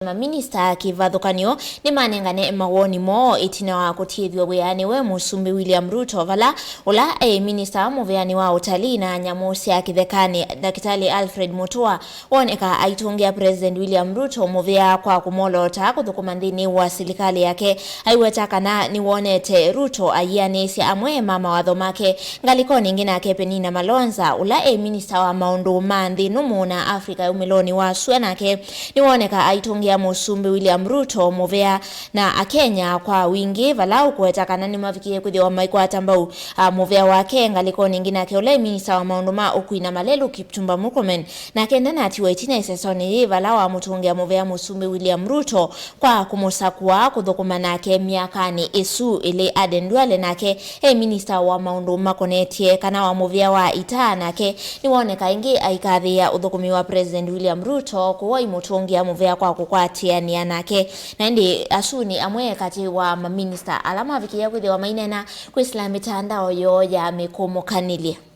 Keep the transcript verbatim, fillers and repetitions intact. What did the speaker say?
Maminista kĩvathũkany'o nĩmanengane mawoni moo ĩtina wa kũtiĩthw'a wĩanĩ we Mũsumbĩ William Ruto, vala ũla e minista mũvĩanĩ wa ũtalii na nyamũ sya kĩthekanĩ, Ndakĩtalĩ Alfred Mutua, woneka aitũngĩa President William Ruto mũvea kwa kũmwoloota kũthũkũma nthĩnĩ wa silikalĩ yake. Aiweta kana nĩwonete Ruto aianĩsya amwe ma mawatho make. Ngalĩkonĩ ĩngĩ nake, Penina Malonza, ũla e minista wa maũndũ ma nthĩ nũmũ na Africa ya umĩlonĩ wa sua, nake nĩwoneka aitũngĩa Mũsumbĩ William Ruto mũvea na Akenya kwa wingĩ, vala ũkũweta kana nĩmavikie kwĩthĩwa maikwata mbau a mũvea wake. Ngalĩkonĩ ĩngĩ nake, ũla e minista wa maũndũ ma ũkui na malelũ, Kipchumba Murkomen, nake ndanatiwa ĩtina ĩsesonĩ yĩĩ, vala wamũtũngĩa mũvea Mũsumbĩ William Ruto kwa kũmũsakũa kũthũkũma nake myakanĩ ĩsu ĩlĩ. Aden Duale, nake e minista wa maũndũ makonetye kana wa mũvĩa wa itaa, nake nĩwoneka ĩngĩ aikathĩĩa ũthũkũmi wa President William Ruto, kũu aimũtũngĩa mũvea kwa kũkwatĩanĩa nake. Na ĩndĩ asu nĩ amwe katĩ wa maminista ala mavikĩie kwĩthĩwa maineena kwĩsĩla mĩtandao yoo ya mĩkũmũkanĩlye.